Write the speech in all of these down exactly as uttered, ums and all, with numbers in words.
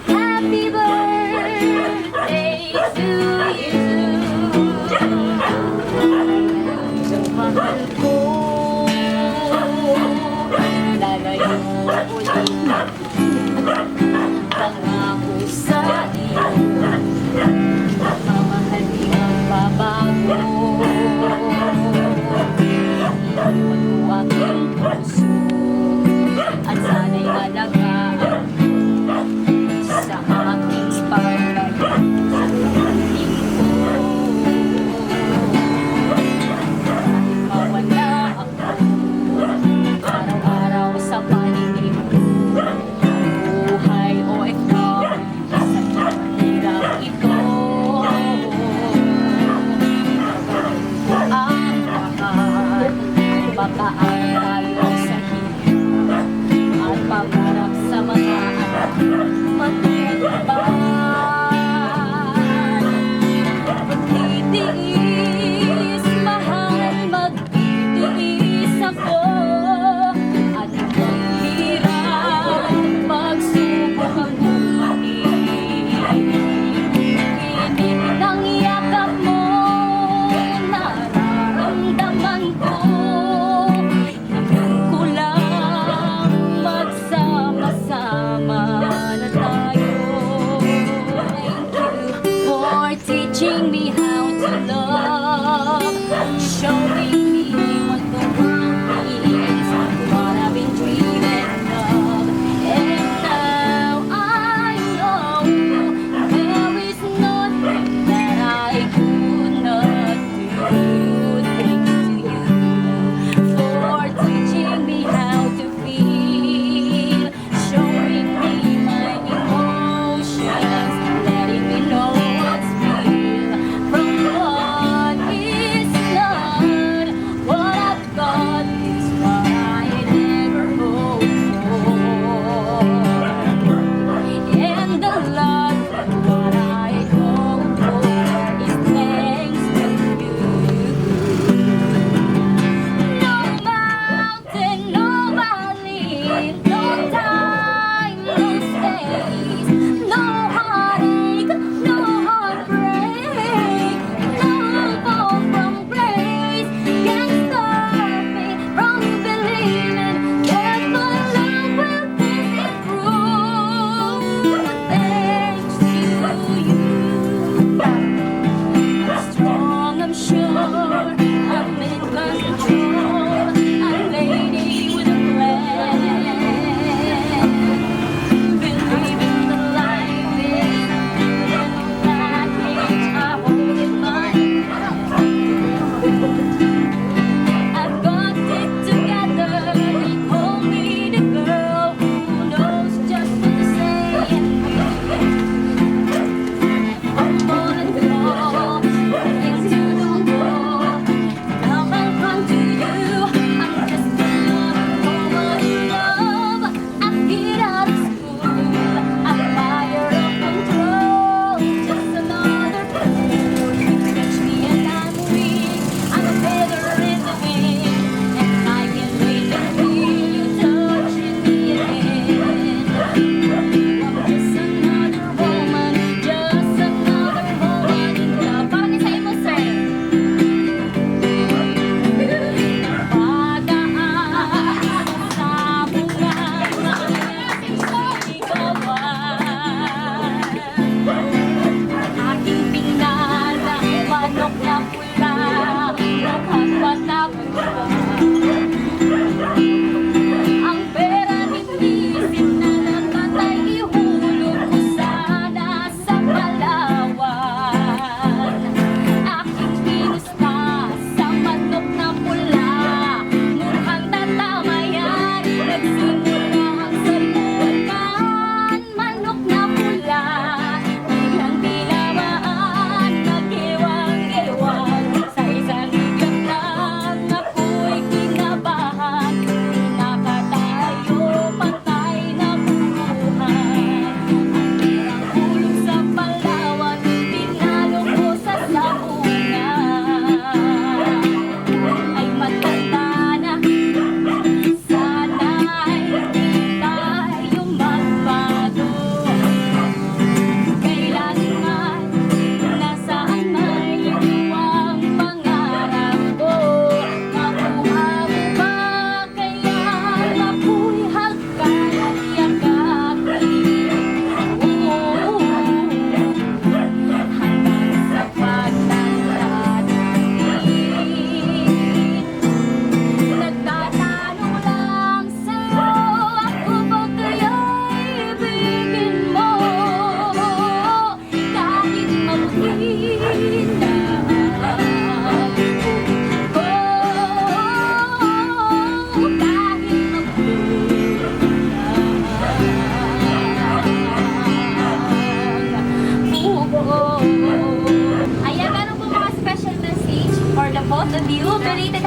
Happy birthday to you. Mahal ko, lalayo ko din. Pangako sa iyo, pagmamahal di magbabago. Iniwan ko aking puso at sana'y alagaan sa aking pagdating sa lingkod. Kahit mawala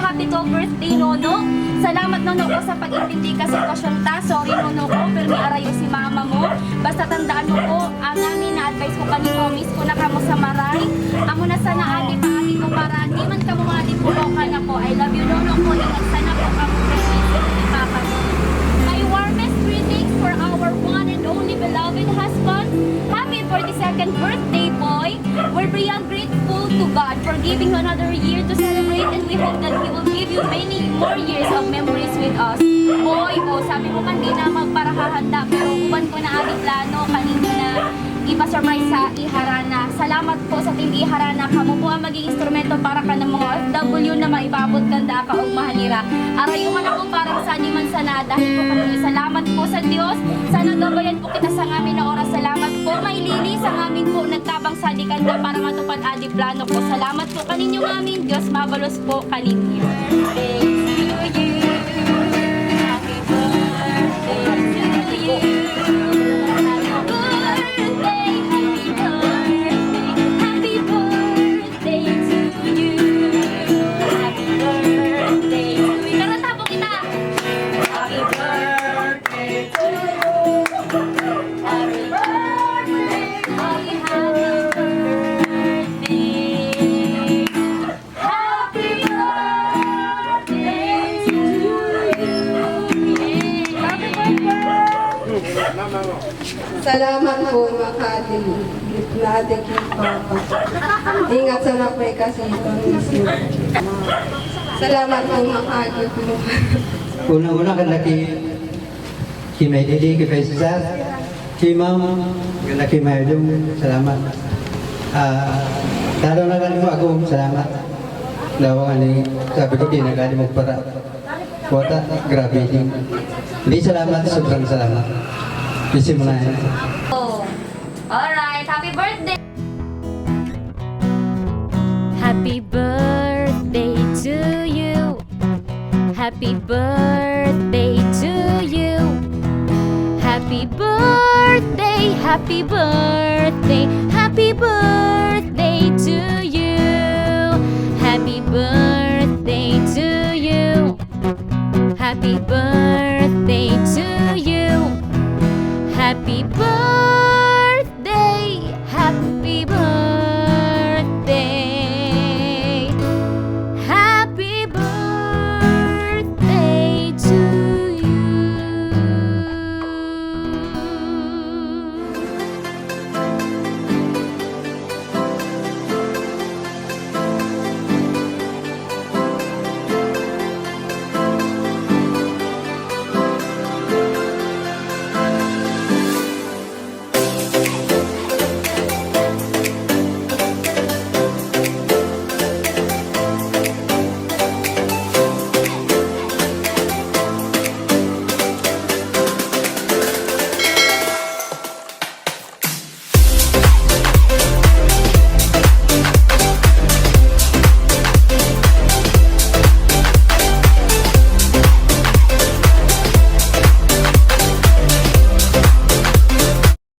Happy twelfth birthday, Nono. Salamat, Nono, ko sa pag-intindi ka sitwasyonta. Sorry, Nono ko, pero may arayo si mama mo. Basta tandaan mo po, ang amin na advice ko kanimo, miss ko na kamo sa maray. Amo na sana adi pa adi ko para di man kamo mga di po ka na po. I love you, Nono ko. Ingat sana po kamo kay miss ko ni Papa mo. My warmest greetings for our one and only beloved husband. Happy forty-second birthday, boy. We're beyond grateful to God for giving you another year to celebrate, and we hope that He will give you many more years of memories with us. Boy, o, sabi mo kan di na magparahahanda, pero uban ko na adi plano, kanino na ipa-surprise sa iharana. Salamat po sa Team Iharana. Kamo po ang maging instrumento para kan mga O F W na maipaabot kanda kaugmahan nira. Arayo ka na po parang sa di man sana dahil po kami. Salamat po sa Diyos. Sana gabayan po kita sa ngamin na oras. Salamat po, May Lily, sa ngamin po nagtabang sa di kanda para matupad adi plano ko. Salamat po kaninyo ngamin. Diyos mabalos po kaninyo. Karanta po kita. Salamat po, makati. Gift na ate kay Papa. Ingat sana po kasi ito. Salamat po, makati po. Una-una, kanda ki Ki May Didi, ki Faisal, ki Ma'am, na ki May Dung, salamat. Ah, talo na kan mo ako, salamat. Lawa ni, sabi ko, di na kali mo para. Kuota, grabe din. Di salamat, sobrang salamat. Isi mo na yan. Oh. Alright, happy birthday. Happy birthday to you. Happy birthday to you. Happy birthday, happy birthday, happy birthday to you. Happy birthday to you. Happy birthday to you. Happy